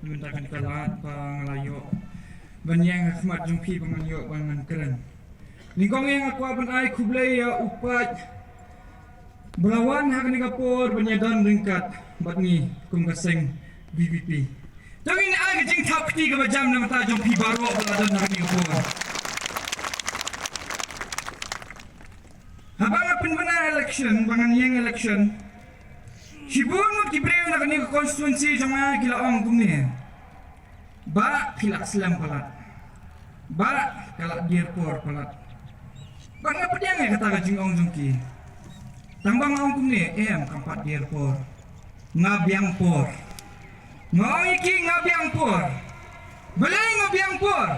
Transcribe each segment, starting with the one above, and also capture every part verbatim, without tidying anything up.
Mynta kan ka lad ba nga la ïoh ban ïeng ha khmat jong phi ba ngan ïoh ban ngan kren. Nyngkong ïa nga kwah ban ai khublei ïa u paid ba la wan ha kane ka por ban ïadon ryngkat bad ngi kum ka seng V P P. To ngin ai ka jingthap kti kaba jam na ka bynta jong phi baroh ba la don ha kane ka por. Haba nga pynbna election, ba ngan ïeng election, shibun ngut ki briew na kane ka constituency jong nga ki la ong kumne: Bah, phi la slem palat. Bah, ka la dier por palat. Bad nga pdiang ïa kata ka jingong jong ki. Tang ba nga ong kumne, em, kam pat dier por. Nga biang por. Nga ong ïa ki nga biang por. Balei nga biang por?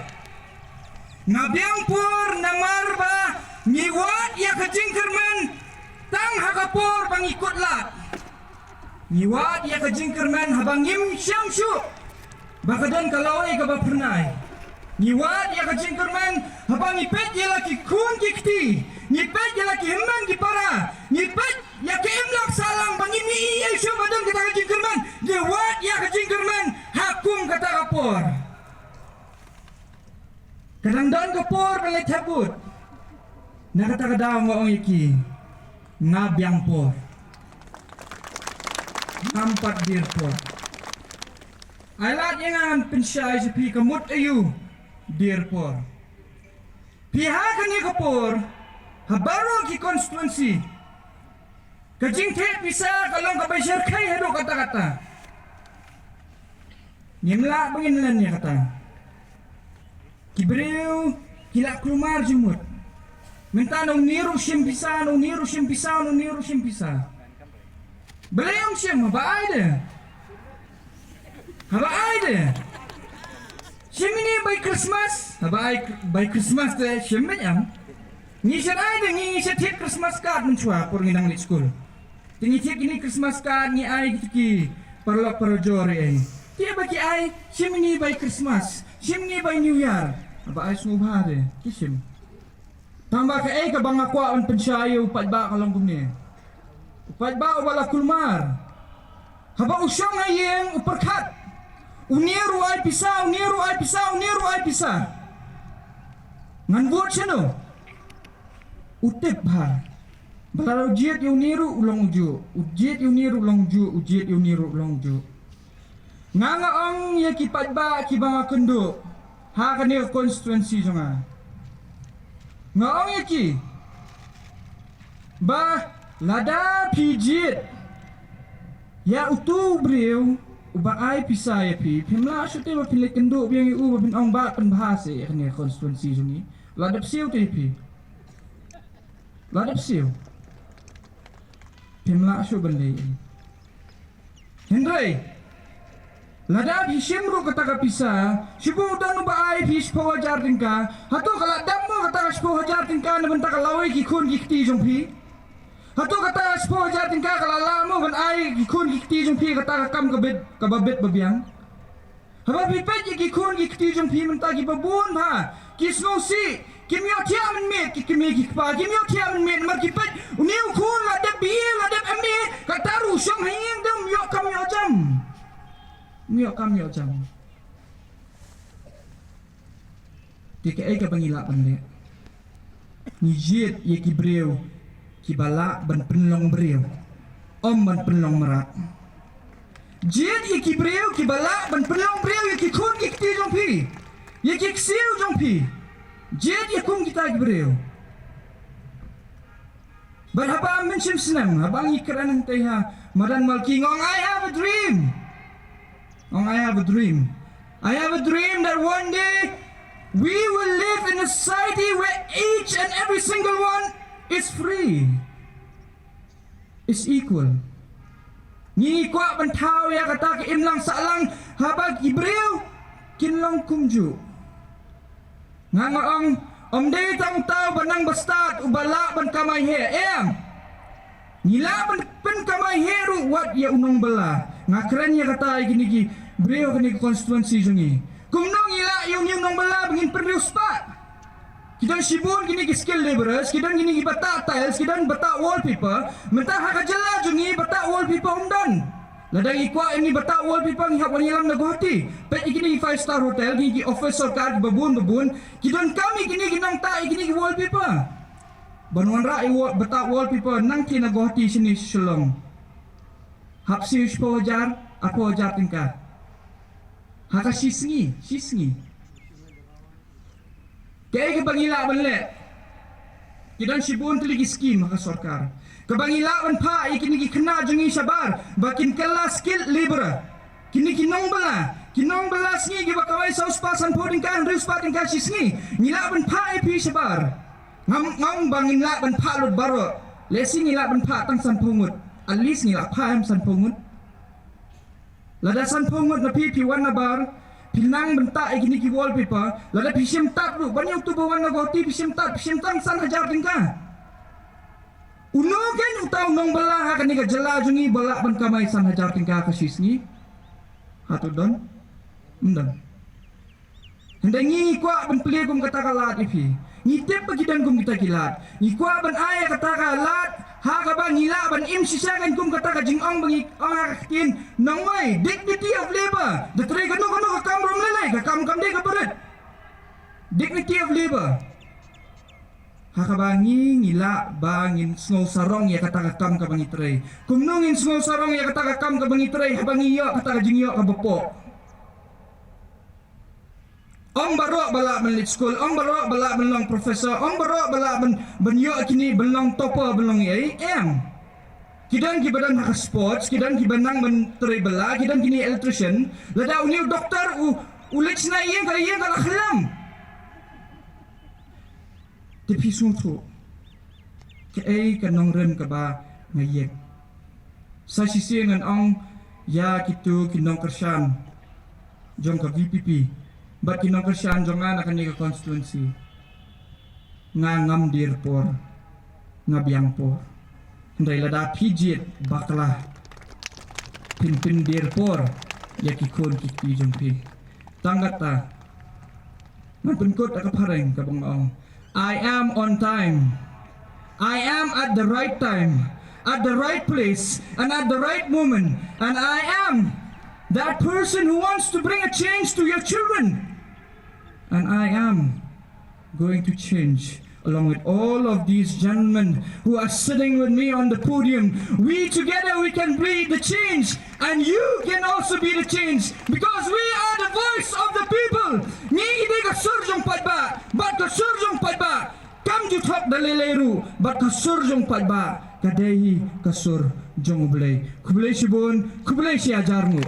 Nga biang por namar ba ngi wad ïa ka jingkyrmen tang ha ka por ba ngi kut lad. Ngi wad ïa ka jingkyrmen haba ngim shem shuh ba ka don ka lawei kaba phyrnai. Ngi wad ïa ka jingkyrmen haba ngi peit ïa la ki khun ki kti, ngi peit ïa la ki hynmen ki para, ngi peit ïa ka imlang sahlang ba ngim ïohi ei shuh ba don kata ka jingkyrmen. Ngi wad ïa ka jingkyrmen ha kum kata ka por. Ka dang don ka por ba leit ha vote. Na kata ka daw nga ong ïa ki, nga biang por. Ngam pat dier por. Ai lad ïa nga ngan pynshai sha phi ka mut aïu dier por. Phi, ha kane ka por, ha baroh ki constituency, ka jingtheh pisa ka long kaba shyrkhei haduh katta katta. Ngim lah ba ngin len ïa kata. Ki briew ki la kulmar jingmut. Mynta na une ruh shim pisa, na une ruh shim pisa, na une ruh shim pisa. Balei ym shim, haba ai de. Haba ai de. Shim ïa ine bai Christmas, haba ai bai Christmas te shim beit em. Ngi shait ai de, ngi, ngi shait thied Christmas card mynshuwa por ngi dang leit skul. Te ngi thied kine Christmas card ngi ai kito ki paralok parajor ei. Te ba ki ai, shim ïa ine bai Christmas, shim ïa ine bai New Year. Haba ai sngewbha de, ki shim. Tang ba kaei kaba nga kwah ban pynshai ïa u paidbah ka long kumne. U paidbah uba la kulmar, haba u shong ha ïing u pyrkhat, une ruh ai pisa, une ruh ai pisa, une ruh ai pisa. Ngan vote shano? U tip bha. Ba lada u jied ïa une ruh u long ujuh, u jied ïa une ruh u long ujuh, u jied ïa une ruh u long ujuh. Nga, nga ong ïa ki paidbah kiba nga kynduh ha kane ka constituency jong nga. Nga ong ïa ki ba lada phi jied ïa uto u briew uba ai pisa ïa phi, phim lah shuh te ba phin leit kynduh biang ïa u ba phin ong ba pynbha seh ïa kane ka constituency jong ngi. La dep siew te ïa phi. La dep siew. Phim lah shuh ban leh. Hynrei lada phi shim ruh kata ka pisa, shibun u don uba ai phi shiphew hajar tyngka, hato ka la dap mo kata ka shiphew hajar tyngka na bynta ka lawei ki khun ki kti jong phi? Hato kata ka shiphew hajar tyngka ka la lah mo ban ai ki khun ki kti jong phi kata ka kam ka bit, kaba bit ba biang? Haba phi peit ïa ki khun ki kti jong phi mynta kiba bun bha, ki sngewsih, kim ïohthiah mynmiet, ki kmie ki kpa kim ïohthiah mynmiet namar ki peit une u khun la dep B A, la dep M A, kata ruh u shong ha ïing te um ïoh kam ïoh jam. Um ïoh kam ïoh jam. Te kaei kaba ngi lah ban leh? Ngi jied ïa ki briew kiba lah ban pynlong briew, ym ban pynlong mrad. Jied ïa ki briew kiba lah ban pynlong briew, ïa ki khun ki kti jong phi, ïa ki ksiew jong phi. Jied ïa kum kita ki briew. Bad haba mynshem snem, haba ngi kren hangtei ha madan Malki, nga ong, I have a dream. Nga ong, I have a dream. I have a dream that one day we will live in a society where each and every single one is free, is equal. Ngi kwah ban thaw ïa kata ka imlang sahlang haba ki briew kin long kumjuh. Nga, nga ong, ym dei tang uta uba nang ba stad uba lah ban kamai heh, em. Ngi lah ban pynkamai heh ruh wat ïa u nongbylla. Nga kren ïa kata ïa kine ki briew kane ka constituency jong ngi. Kumno ngi lah ïa une u nongbylla ba ngin pynriewspah? Ki don shibun kine ki skilled labourers, ki don kine ki ba tah tiles, ki don ba tah wallpaper. Mynta ha ka jylla jong ngi ba tah wallpaper ym don. Lada ngi kwah ïa kine ba tah wallpaper ngi hap wan ïalam na Guwahati. Peit ïa kine ki five star hotel, kine ki office sorkar kiba bun ba bun, ki donkam ïa kine ki nongtah ïa kine ki wallpaper. Ban wanrah ïa ki ba tah wallpaper nangta na Guwahati shane sha Shillong. Hap siew shiphew hajar, arphew hajar tyngka. Ha ka shi sngi, shi sngi. Kaei kaba ngi lah ban leh? Ki don shibun tylli ki skim ha ka sorkar. Kaba ngi lah ban phah ïa kine ki khynnah jong ngi shabar ba kin kylla skilled labour. Kine ki nongbylla, ki nongbylla sngi kiba kamai saw spah sanphew tyngka, hynriew spah tyngka shi sngi. Ngi lah ban phah ïa phi shabar. Ngam, ngam ba ngin lah ban phah lut baroh. Lehse ngi lah ban phah tang sanphew ngut. At least ngi lah phah em sanphew ngut. Lada sanphew ngut na phi phi wan nabar, phi nang ban tah ïa kine ki wallpaper, lada phi shim tad ruh, ban ïa uto ba wan na Guwahati phi shim tad, phi shim tang san hajar tyngka. Uno kein uta u nongbylla ha kane ka jylla jong ngi ba lah ban kamai san hajar tyngka ha ka shi sngi? Hato don? Ym don. Hynrei ngi kwah ban plie kum kata ka lad ïa phi. Ngi tip ba ki don kum kita ki lad. Ngi kwah ban ai ïa kata ka lad ha kaba ngi lah ban im shisha kein kum kata ka jingong ba ngi ong ha ka ktien nongwei, dignity of labor. Da trei kano kano ka kam rum lei lei, ka kam kam dei kaba rit. Dignity of labor. Ha kaba ngi, ngi lah ba ngin sngew sarong ïa kata ka kam kaba ngi trei. Kumno ngin sngew sarong ïa kata ka kam kaba ngi trei haba ngi ïoh kata ka jingïoh kaba poh? Ym baroh ba lah ban leit skul, ym baroh ba lah ban long professor, ym baroh ba lah ban, ban ïoh kine ban long topper, ban long ei, em. Ki don kiba don ha ka sports, ki don kiba nang ban trei bylla, ki don kine electrician. Lada une u doktor u, u leit shna ïing ka ïing ka la khlem. Te phi sngewthuh kaei ka nongrim kaba nga ïeng. Sa shisien ngan ong ïa kito ki nongkyrshan jong ka V P P bad ki nongkyrshan jong nga na kane ka constituency. Nga ngam dier por, nga biang por. Hynrei lada phi jied bakla, phin pyndier por ïa ki khun ki kti jong phi. Tang kata, ngan pynkut da ka phareng kaba nga ong, I am on time. I am at the right time, at the right place, and at the right moment. And I am that person who wants to bring a change to your children. And I am going to change along with all of these gentlemen who are sitting with me on the podium. We together, we can be the change, and you can also be the change, because we are the voice of the people. Ngi ngi dei ka sur jong paidbah, bad ka sur jong paidbah kam ju thok da lei lei ruh, bad ka sur jong paidbah ka dei hi ka sur jong U Blei. Khublei shibun, khublei shi hajar nguh.